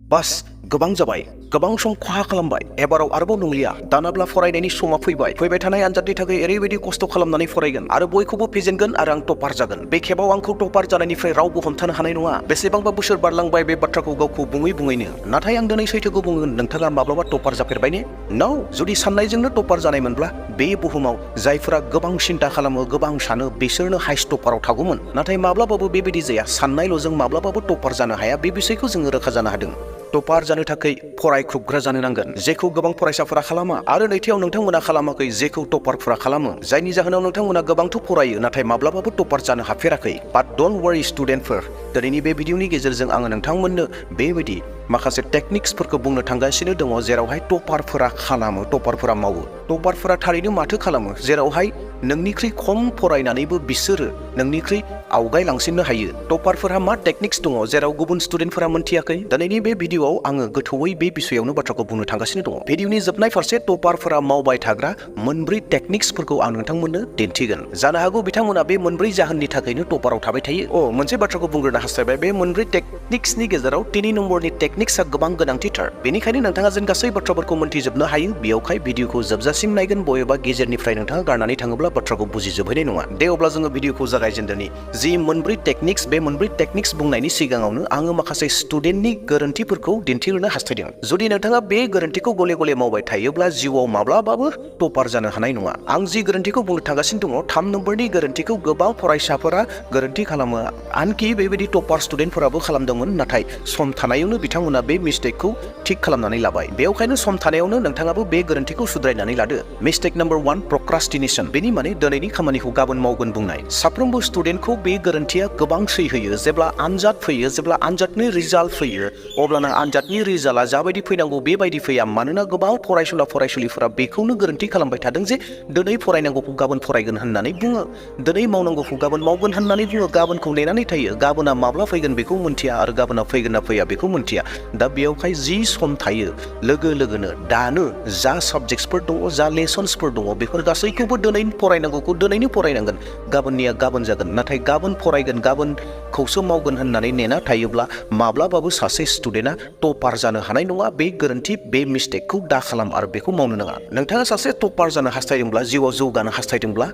बास गोबां जाबाय गोबां सम खहा खालामबाय एबाराव आरोबाव नंलिया दानाब्ला फरायनायनि समा फैबाय थानाय आनजादनि थाखाय ओरैबायदि खस्थ' खालामनानै फरायगोन आरो बयखौबो फेजेनगोन आरो आं टपार जागोन बे खेबाव आंखौ टपार जानायनिफ्राय रावबो हमथानो हानाय नङा बेसेबांबा बोसोर बारलांबाय बे बाथ्राखौ गावखौ बुङैनो नाथाय आं दिनै सैथोखौ बुंगोन नोंथाङा माब्लाबा टपार जाफेरबाय ने नौ जुदि साननायजोंनो टपार जानायमोनब्ला बे बुहुमाव जायफोरा गोबां सिन्था खालामो गोबां सानो बिसोरनो हाइस्ट टपाराव थागौमोन नाथाय माब्लाबाबो बेबायदि जाया साननायल'जों माब्लाबाबो टपार जानो हाया बे बिसयखौ जोङो रोखा जानो हादों टपार जानो थाखाय फरायख्रुबग्रा जानो नांगोन जेखौ गोबां फरायसाफोरा खालामा आरो नैथियाव नोंथांमोना खालामाखै जेखौ टपारफोरा खालामो जायनि जाहोनाव नोंथांमोना गोबांथ' फरायो नाथाय माब्लाबाबो टपार जानो हाफेराखै बाट डन्ट वरी स्टुडेन्टफोर दिनैनि बे भिडिअनि गेजेरजों आङो नोंथांमोननो बेबायदि माखासे टेकनिक्सफोरखौ बुंनो थांगासिनो दङ जेरावहाय टपारफोरा खालामो टपारफोरा मावो टपारफोरा थारैनो माथो खालामो जेरावहाय नोंनिख्रुइ खम फरायनानैबो बिसोरो नोंनिख्रुइ आवगायलांसिननो हायो टपारफोरा मा टेकनिक्स दङ जेराव गुबुन स्टुडेन्टफोरा मोनथियाखै दिनैनि बे भिडिअआव आङो गोथौयै बे बिसयावनो बाथ्राखौ बुंनो थांगासिनो दङ भिडिअनि जोबनाय फारसे टपारफोरा मावबाय थाग्रा मोनब्रै टेकनिक्सफोरखौ आं नोंथांमोननो दिन्थिगोन जानो हागौ बिथांमोना बे मोनब्रै जाहोननि थाखायनो टपाराव थाबाय थायो मोनसे बाथ्राखौ बुंग्रोनो हास्थायबाय बे मोनब्रै टेकनिक्सनि गेजेराव 3 नम्बरनि टेकनिक्सआ गोबां गोनांथिथार बेनिखायनो नोंथाङा जेन गासै बाथ्राफोरखौ मोनथिजोबनो हायो बेयावहाय भिडिअखौ जोबजासिम नायगोन बबेबा गेजेरनिफ्राय नोंथाङा गारनानै थाङोब्ला बाथ्राखौ बुजिजोबहैनाय नङा दे अब्ला जोङो भिडिअखौ जागायजेनदोनि जि मोनब्रै टेकनिक्स बे मोनब्रै टेकनिक्स बुंनायनि सिगाङावनो आङो माखासे स्टुडेन्टनि गोरोन्थिफोरखौ दिन्थिहोनो हास्थायदों जुदि नोंथाङा बे गोरोन्थिखौ गले गले मावबाय थायोब्ला जिउआव माब्लाबाबो टपार जानो हानाय नङा आं जि गोरोन्थिखौ बुंनो थांगासिनो दङ 3 नम्बरनि गोरोन्थिखौ गोबां फरायसाफोरा गोरोन्थि खालामो आनखि बेबायदि टपार स्टुडेन्टफोराबो खालामदोंमोन नाथाय सम थानायावनो बिथांमोना बे मिस्टेकखौ थिक खालामनानै लाबाय बेवखायनो सम थानायावनो नोंथाङाबो बे गोरोन्थिखौ सुद्रायनानै लादो मिस्टेक नम्बर 1 प्रक्रास्टिनेशन बेनि माने दिनैनि खामानिखौ गाबोन मावगोन बुंनाय साफ्रोमबो स्टुडेन्टखौ बे गोरोन्थिया गोबां सैहोयो जेब्ला आनजाद फैयो जेब्ला आनजादनि रिजाल्ट फैयो अब्लाना आनजादनि रिजाल्टआ जाबायदि फैनांगौ बेबायदि फैया मानोना गोबां फरायसुलिफोरा बेखौनो गोरोन्थि खालामबाय थादों जे दिनै फरायनांगौखौ गाबोन फरायगोन होननानै बुङो दिनै मावनांगौखौ गाबोन मावगोन होननानै बुङो गाबोनखौ नेनानै थायो गाबोना माब्ला फैगोन बेखौ मोनथिया आरो गाबोना फैगोन ना फैया बेखौ मोनथिया दा बेयावहाय जि सम थायो लोगो लोगोनो दानो जा साबजेक्टसफोर दङ जा लेसन्सफोर दङ बेफोर गासैखौबो दिनै फरायनांगौखौ दिनैनो फरायनांगोन गाबोननिया गाबोन जागोन नाथाय गाबोन फरायगोन गाबोनखौसो मावगोन होननानै नेना थायोब्ला माब्लाबाबो सासे स्टुडेन्टआ टपार जानो हानाय नङा बे गोरोन्थि बे मिस्टेकखौ दा खालाम आरो बेखौ मावनो नाङा नोंथाङा सासे टपार जानो हास्थायदोंब्ला जिउआव जौगानो हास्थायदोंब्ला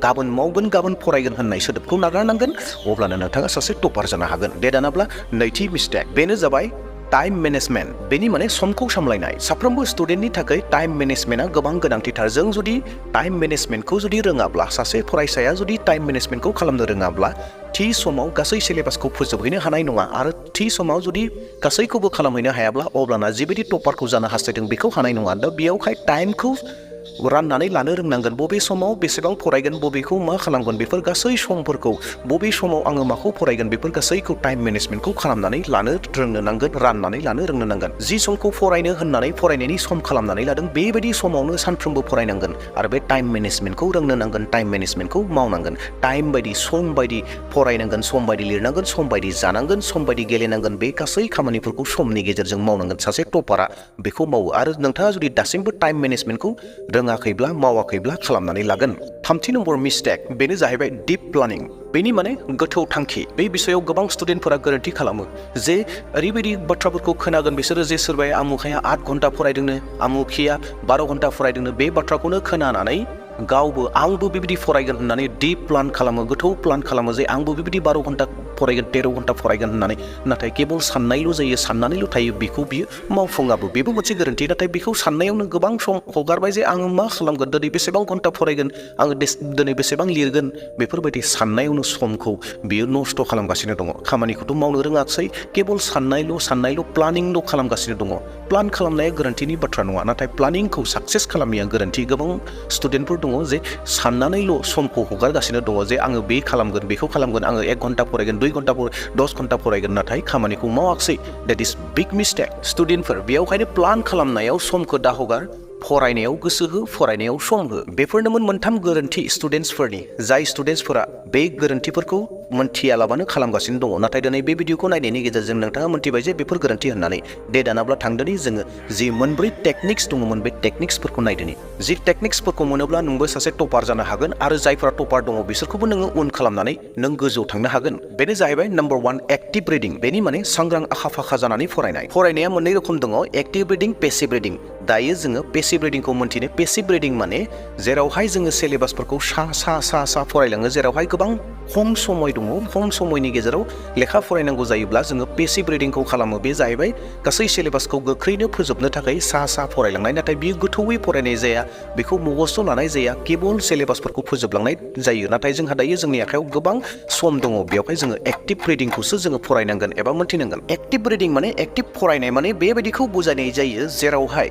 गाबोन मावगोन गाबोन फरायगोन होननाय सोदोबखौ नागारनांगोन अब्लानो नोंथाङा सासे टपार जानो हागोन दे दानाब्ला नैथि मिस्टेक बेनो जाबाय टाइम मेनेजमेन्ट बेनि माने समखौ सामलायनाय साफ्रोमबो स्टुडेन्टनि थाखाय टाइम मेनेजमेन्टआ गोबां गोनांथिथार जों जुदि टाइम मेनेजमेन्टखौ जुदि रोङाब्ला सासे फरायसाया जुदि टाइम मेनेजमेन्टखौ खालामनो रोङाब्ला थि समाव गासै सिलेबासखौ फोजोबहैनो हानाय नङा आरो थि समाव जुदि गासैखौबो खालामहैनो हायाब्ला अब्लाना जिबायदि टपारखौ जानो हास्थायदों बेखौ हानाय नङा दा बेयावहाय टाइमखौ राननानै लानो रोंनांगोन बबे समाव बेसेबां फरायगोन बबेखौ मा खालामगोन बेफोर गासै समफोरखौ बबे समाव आङो माखौ फरायगोन बेफोर गासैखौ टाइम मेनेजमेन्टखौ खालामनानै लानो रोंनो नांगोन राननानै लानो रोंनो नांगोन जि समखौ फरायनो होननानै फरायनायनि सम खालामनानै लादों बेबायदि समावनो सानफ्रोमबो फरायनांगोन आरो बे टाइम मेनेजमेन्टखौ रोंनो नांगोन टाइम मेनेजमेन्टखौ मावनांगोन टाइम बायदि सम बायदि फरायनांगोन सम बायदि लिरनांगोन सम बायदि जानांगोन सम बायदि गेलेनांगोन बे गासै खामानिफोरखौ समनि गेजेरजों मावनांगोन सासे टपारा बेखौ मावो आरो नोंथाङा जुदि दासिमबो टाइम मेनेजमेन्टखौ रोङाखैब्ला मावाखैब्ला खालामनानै लागोन थामथि नम्बर मिस्टेक बेनो जाहैबाय डिप प्लानिं बेनि माने गोथौ थांखि बे बिषयाव गोबां स्टुडेन्टफोरा गोरोन्थि खालामो जे ओरैबायदि बाथ्राफोरखौ खोनागोन बिसोरो जे सोरबाया आमुखाया 8 घन्टा फरायदोंनो आमुखिया 12 घन्टा फरायदोंनो बे बाथ्राखौनो खोनानानै गावबो आंबो बेबायदि फरायगोन होननानै डिप प्लान खालामो गोथौ प्लान खालामो जे आंबो बेबायदि 12 घन्टा फरायगोन 13 घन्टा फरायगोन होननानै नाथाय केबल साननायल' जायो साननानैल' थायो बेखौ बियो मावफुङाबो बेबो मोनसे गोरोन्थि नाथाय बेखौ साननायावनो गोबां सम हगारबाय जे आङो मा खालामगोन दिनै बेसेबां घन्टा फरायगोन आङो दिनै बेसेबां लिरगोन बेफोरबायदि साननायावनो समखौ बियो नस्थ' खालामगासिनो दङ खामानिखौथ' मावनो रोङाखसै केबल साननायल' प्लानिंल' खालामगासिनो दङ प्लान खालामनाया गोरोन्थिनि बाथ्रा नङा नाथाय प्लानिंखौ साक्सेस खालामनाया गोरोन्थि गोबां स्टुडेन्टफोर दङ जे साननानैल' समखौ हगारगासिनो दङ जे आङो बे खालामगोन बेखौ खालामगोन आङो 1 घन्टा फरायगोन 2 घन्टा 10 घन्टा फरायगोन नाथाय खामानिखौ मावाखसै देट इज बिग मिस्टेक स्टुडेन्टफोर बेयावहायनो प्लान खालामनायाव समखौ दा हगार फरायनायाव गोसो हो फरायनायाव सम हो बेफोरनोमोन मोनथाम गोरोन्थि स्टुडेन्टसफोरनि जाय स्टुडेन्टसफोरा बे गोरोन्थिफोरखौ मोनथियालाबानो खालामगासिनो दङ नाथाय दिनै बे भिडिअखौ नायनायनि गेजेरजों नोंथाङा मोनथिबाय जे बेफोर गोरोन्थि होननानै दे दानाब्ला थांदोनि जोङो जि मोनब्रै टेकनिक्स दङमोन बे टेकनिक्सफोरखौ नायदोनि जि टेकनिक्सफोरखौ मोनोब्ला नोंबो सासे टपार जानो हागोन आरो जायफोरा टपार दङ बिसोरखौबो नोङो उन खालामनानै नों गोजौआव थांनो हागोन बेनो जाहैबाय नाम्बार 1 एक्टिभ रिडिं बेनि माने सांग्रां आखा फाखा जानानै फरायनाया मोननै रोखोम दङ एक्टिभ रिडिं पेसिभ रिडिं दायो जोङो पेसिभ रिडिंखौ मोनथिनो पेसिभ रिडिं माने जेरावहाय जोङो सिलेबासफोरखौ सा फरायलाङो जेरावहाय गोबां खम समय दङ खम समयनि गेजेराव लेखा फरायनांगौ जायोब्ला जोङो पेसिभ रिडिंखौ खालामो बे जाहैबाय गासै सिलेबासखौ गोख्रैनो फोजोबनो थाखाय सा फरायलांनाय नाथाय बियो गोथौयै फरायनाय जाया बेखौ मगजथ' लानाय जाया केबल सिलेबासफोरखौ फोजोबलांनाय जायो नाथाय जोंहा दायो जोंनि आखायाव गोबां सम दङ बेवहाय जोङो एक्टिभ रिडिंखौसो जोङो फरायनांगोन एबा मोनथिनांगोन एक्टिभ रिडिं माने एक्टिभ फरायनाय माने बेबायदिखौ बुजायनाय जायो जेरावहाय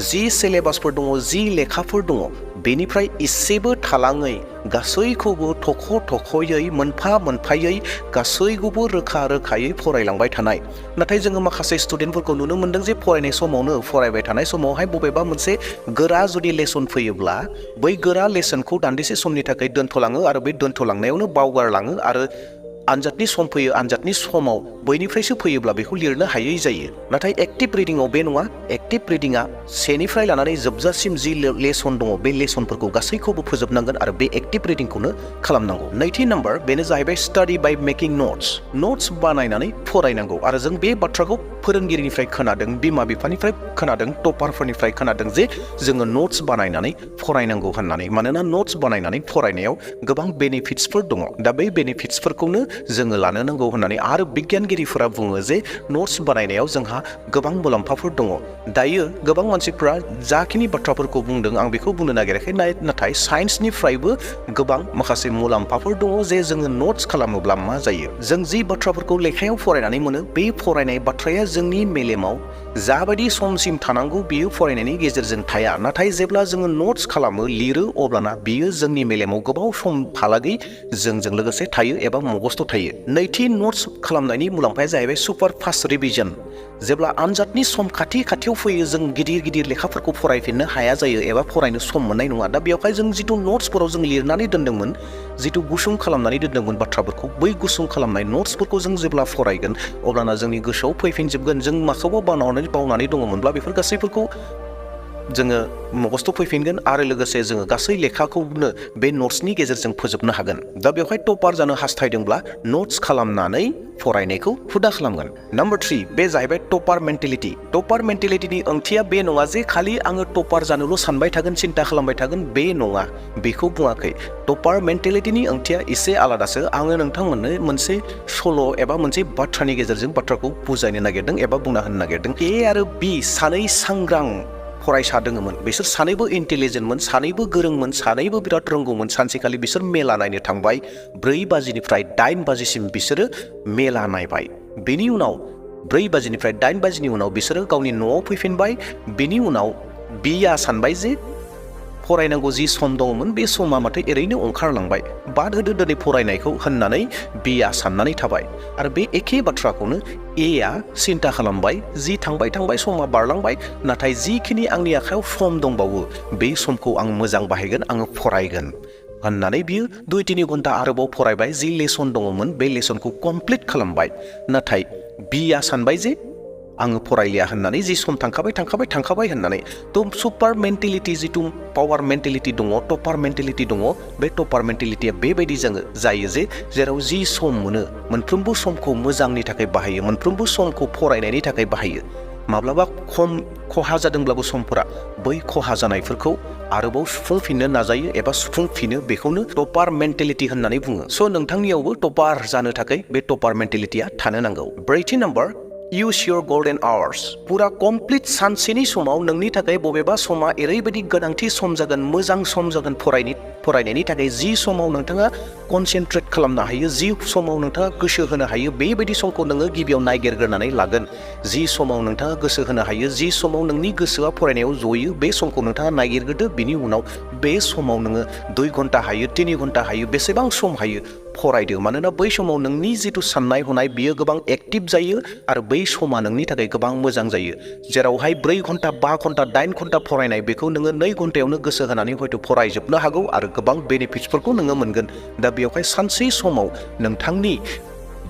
जि सिलेबासफोर दङ जि लेखाफोर दङ बेनिफ्राय एसेबो थालाङै गासैखौबो थख'यै मोनफा मोनफायै गासैखौबो रोखायै फरायलांबाय थानाय नाथाय जोङो माखासे स्टुडेन्टफोरखौ नुनो मोनदों जे फरायनाय समावनो फरायबाय थानाय समावहाय बबेबा मोनसे गोरा जुदि लेसन फैयोब्ला बै गोरा लेसनखौ दान्दिसे समनि थाखाय दोनथ'लाङो आरो बे दोनथ'लांनायावनो बावगारलाङो आरो आनजादनि सम फैयो आनजादनि समाव बयनिफ्रायसो फैयोब्ला बेखौ लिरनो हायै जायो नाथाय एक्टिभ रिडिंआव बे नङा एक्टिभ रिडिंआ सेनिफ्राय लानानै जोबजासिम जि लेसन दङ बे लेसनफोरखौ गासैखौबो फोजोबनांगोन आरो बे एक्टिभ रिडिंखौनो खालामनांगौ नैथि नाम्बार बेनो जाहैबाय स्टाडि बाय मेकिं नट्स बानायनानै फरायनांगौ आरो जों बे बाथ्राखौ फोरोंगिरिनिफ्राय खोनादों बिमा बिफानिफ्राय खोनादों टपारफोरनिफ्राय खोनादों जे जोङो नट्स बानायनानै फरायनांगौ होननानै मानोना नट्स बानायनानै फरायनायाव गोबां बेनिफिट्सफोर दङ दा बै बेनिफिट्सफोरखौनो जोङो लानो नांगौ होननानै आरो बिगियानगिरिफोरा बुङो जे नट्स बानायनायाव जोंहा गोबां मुलाम्फाफोर दङ दायो गोबां मानसिफ्रा जाखिनि बाथ्राफोरखौ बुंदों आं बेखौ बुंनो नागिराखै नाथाय साइन्सनिफ्रायबो गोबां माखासे मुलाम्फाफोर दङ जे जोङो नट्स खालामोब्ला मा जायो जों जि बाथ्राफोरखौ लेखायाव फरायनानै मोनो बे फरायनाय बाथ्राया जोंनि मेलेमाव जाबायदि समसिम थानांगौ बियो फरायनायनि गेजेरजों थाया नाथाय जेब्ला जोङो नट्स खालामो लिरो अब्लाना बियो जोंनि मेलेमाव गोबाव समहालागै जोंजों लोगोसे थायो एबा मगजथ' थायो नैथि नट्स खालामनायनि मुलाम्फाया जाहैबाय सुपार फास्ट रिभिजन जेब्ला आनजादनि सम खाथियाव फैयो जों गिदिर लेखाफोरखौ फरायफिननो हाया जायो एबा फरायनो सम मोननाय नङा दा बेवहाय जों जिथु नट्सफोराव जों लिरनानै दोनदोंमोन जिथु गुसुं खालामनानै दोनदोंमोन बाथ्राफोरखौ बै गुसुं खालामनाय नट्सफोरखौ जों जेब्ला फरायगोन अब्लाना जोंनि गोसोआव फैफिनजोबगोन जों माखौबा बावनानै दङमोनब्ला बेफोर गासैफोरखौ जोङो मगजथ' फैफिनगोन आरो लोगोसे जोङो गासै लेखाखौनो बे नट्सनि गेजेरजों फोजोबनो हागोन दा बेवहाय टपार जानो हास्थायदोंब्ला नट्स खालामनानै फरायनायखौ हुदा खालामगोन नाम्बार 3 बे जाहैबाय टपार मेन्टेलिटिनि ओंथिया बे नङा जे खालि आङो टपार जानोल' सानबाय थागोन सिन्था खालामबाय थागोन बे नङा बेखौ बुङाखै टपार मेन्टेलिटिनि ओंथिया एसे आलादासो आङो नोंथांमोननो मोनसे सल' एबा मोनसे बाथ्रानि गेजेरजों बाथ्राखौ बुजायनो नागिरदों एबा बुंना होनो नागिरदों ए आरो बि सानै सांग्रां फरायसा दङमोन बिसोर सानैबो इन्टेलिजेन्टमोन सानैबो गोरोंमोन सानैबो बिराद रोंगौमोन सानसेखालि बिसोर मेला नायनो थांबाय 4 बाजिनिफ्राय 8 बाजिसिम बिसोरो मेला नायबाय बेनि उनाव 4 बाजिनिफ्राय 8 बाजिनि उनाव बिसोरो गावनि न'आव फैफिनबाय बेनि उनाव बिया सानबाय जे फरायनांगौ जि सम दङमोन बे समा माथो ओरैनो ओंखारलांबाय बाद होदो दिनै फरायनायखौ होननानै बिया साननानै थाबाय आरो बे एखे बाथ्राखौनो एआ सिन्था खालामबाय जि थांबाय समा बारलांबाय नाथाय जिखिनि आंनि आखायाव सम दंबावो बे समखौ आं मोजां बाहायगोन आङो फरायगोन होननानै बियो 2-3 घन्टा आरोबाव फरायबाय जि लेसन दङमोन बे लेसनखौ कमप्लिट खालामबाय नाथाय बिया सानबाय जे आङो फरायलिया होननानै जि सम थांखाबाय होननानै थ' सुपार मेन्टेलिटि जिथु पावार मेन्टेलिटि दङ टपार मेन्टेलिटि दङ बे टपार मेन्टेलिटिया बेबायदि जायो जे जेराव जि सम मोनो मोनफ्रोमबो समखौ मोजांनि थाखाय बाहायो मोनफ्रोमबो समखौ फरायनायनि थाखाय बाहायो माब्लाबा खहा जादोंब्लाबो समफोरा बै खहा जानायफोरखौ आरोबाव सुफुंफिननो नाजायो एबा सुफुंफिनो बेखौनो टपार मेन्टेलिटि होननानै बुङो स' नोंथांनियावबो टपार जानो थाखाय बे टपार मेन्टेलिटिया थानो नांगौ ब्रैथि number Use your golden hours. पुरा कमप्लिट सानसेनि समाव नोंनि थाखाय बबेबा समा ओरैबायदि गोनांथि सम जागोन मोजां सम जागोन फरायनायनि थाखाय जि समाव नोंथाङा कनसेन्ट्रेट खालामनो हायो जि समाव नोंथाङा गोसो होनो हायो बेबायदि समखौ नोङो गिबियाव नायगिरग्रोनानै लागोन जि समाव नोंथाङा गोसो होनो हायो जि समाव नोंनि गोसोआ फरायनायाव जयो बे समखौ नोंथाङा नायगिरग्रोदो बिनि उनाव बे समाव नोङो 2 घन्टा हायो 3 घन्टा हायो बेसेबां सम हायो फरायदो मानोना बै समाव नोंनि जिथु साननाय हनाय बियो गोबां एक्टिभ जायो आरो बै समा नोंनि थाखाय गोबां मोजां जायो जेरावहाय 4 घन्टा 5 घन्टा 8 घन्टा फरायनाय बेखौ नोङो 2 घन्टायावनो गोसो होनानै हयथ' फरायजोबनो हागौ आरो गोबां बेनिफिट्सफोरखौ नोङो मोनगोन दा बेवहाय सानसे समाव नोंथांनि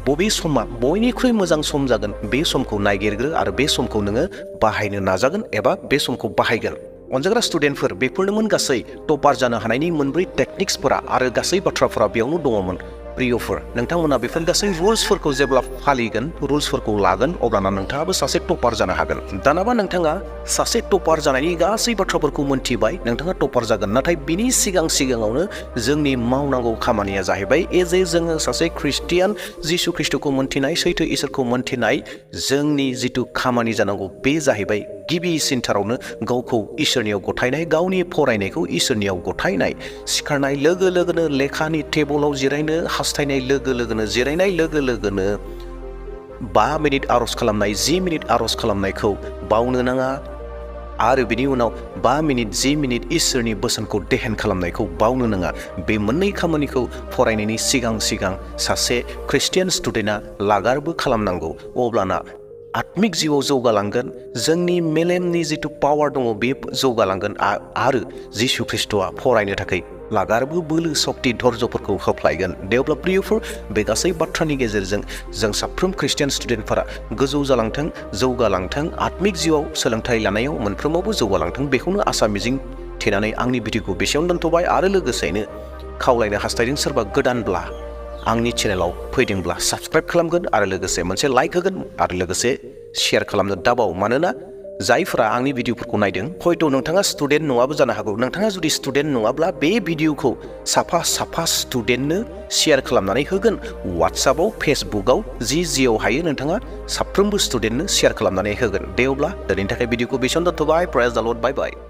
बबे समा बयनिख्रुइ मोजां सम जागोन बे समखौ नायगिरग्रो आरो बे समखौ नोङो बाहायनो नाजागोन एबा बे समखौ बाहायगोन अनजाग्रा स्टुडेन्टफोर बेफोरनोमोन गासै टपार जानो हानायनि मोनब्रै टेक्निक्सफोरा आरो गासै बाथ्राफोरा बेयावनो दङमोन प्रियफोर नोंथांमोना बेफोर गासै रुल्सफोरखौ जेब्ला फालिगोन रुल्सफोरखौ लागोन अब्लाना नोंथाङाबो सासे टपार जानो हागोन दानाबा नोंथाङा सासे टपार जानायनि गासै बाथ्राफोरखौ मोनथिबाय नोंथाङा टपार जागोन नाथाय बिनि सिगाङावनो जोंनि मावनांगौ खामानिया जाहैबाय जोङो सासे ख्रिस्टियान जिसु ख्रिस्टखौ मोनथिनाय सैथो इसोरखौ मोनथिनाय जोंनि जिथु खामानि जानांगौ बे जाहैबाय गिबिसिनथारावनो गावखौ इसोरनियाव गथायनाय गावनि फरायनायखौ इसोरनियाव गथायनाय सिखारनाय लोगो लोगोनो लेखानि टेबोलाव जिरायनो हास्थायनाय लोगो लोगोनो जिरायनाय लोगो लोगोनो 5 मिनिट आर'ज खालामनाय 10 मिनिट आर'ज खालामनायखौ बावनो नाङा आरो बिनि उनाव 5 मिनिट 10 मिनिट इसोरनि बोसोनखौ देहेन खालामनायखौ बावनो नाङा बे मोननै खामानिखौ फरायनायनि सिगां सासे ख्रिस्टियान स्टुडेन्टआ लागारबो खालामनांगौ अब्लाना आत्मिक जिउआव जौगालांगोन जोंनि मेलेमनि जिथु पावार दङ बे जौगालांगोन आरो जिसु ख्रिस्टआ फरायनो थाखाय लागारबो बोलो सक्ति धर्जफोरखौ होफ्लायगोन देवब्ला प्रियफोर बे गासै बाथ्रानि गेजेरजों जों साफ्रोम ख्रिस्टियान स्टुडेन्टफोरा गोजौ जालांथों जौगालांथों आत्मिक जिउआव सोलोंथाइ लानायाव मोनफ्रोमावबो जौगालांथों बेखौनो आसा मिजिं थिनानै आंनि भिडिअखौ बेसेयावनो दोनथ'बाय आरो लोगोसेनो खावलायनो हास्थायदों सोरबा गोदानब्ला आंनि चेनेलाव फैदोंब्ला साबस्क्राइब खालामगोन आरो लोगोसे मोनसे लाइक होगोन आरो लोगोसे शेयार खालामनो दाबाव मानोना जायफोरा आंनि भिडिअफोरखौ नायदों हयथ' नोंथाङा स्टुडेन्ट नङाबो जानो हागौ नोंथाङा जुदि स्टुडेन्ट नङाब्ला बे भिडिअखौ साफा स्टुडेन्टनो शेयार खालामनानै होगोन वाट्सएपआव फेसबुकआव जियाव हायो नोंथाङा साफ्रोमबो स्टुडेन्टनो शेयार खालामनानै होगोन दे अब्ला दिनैनि थाखाय भिडिअखौ बेसेयावनो दोनथ'बाय प्रेज द लर्ड बाय बाय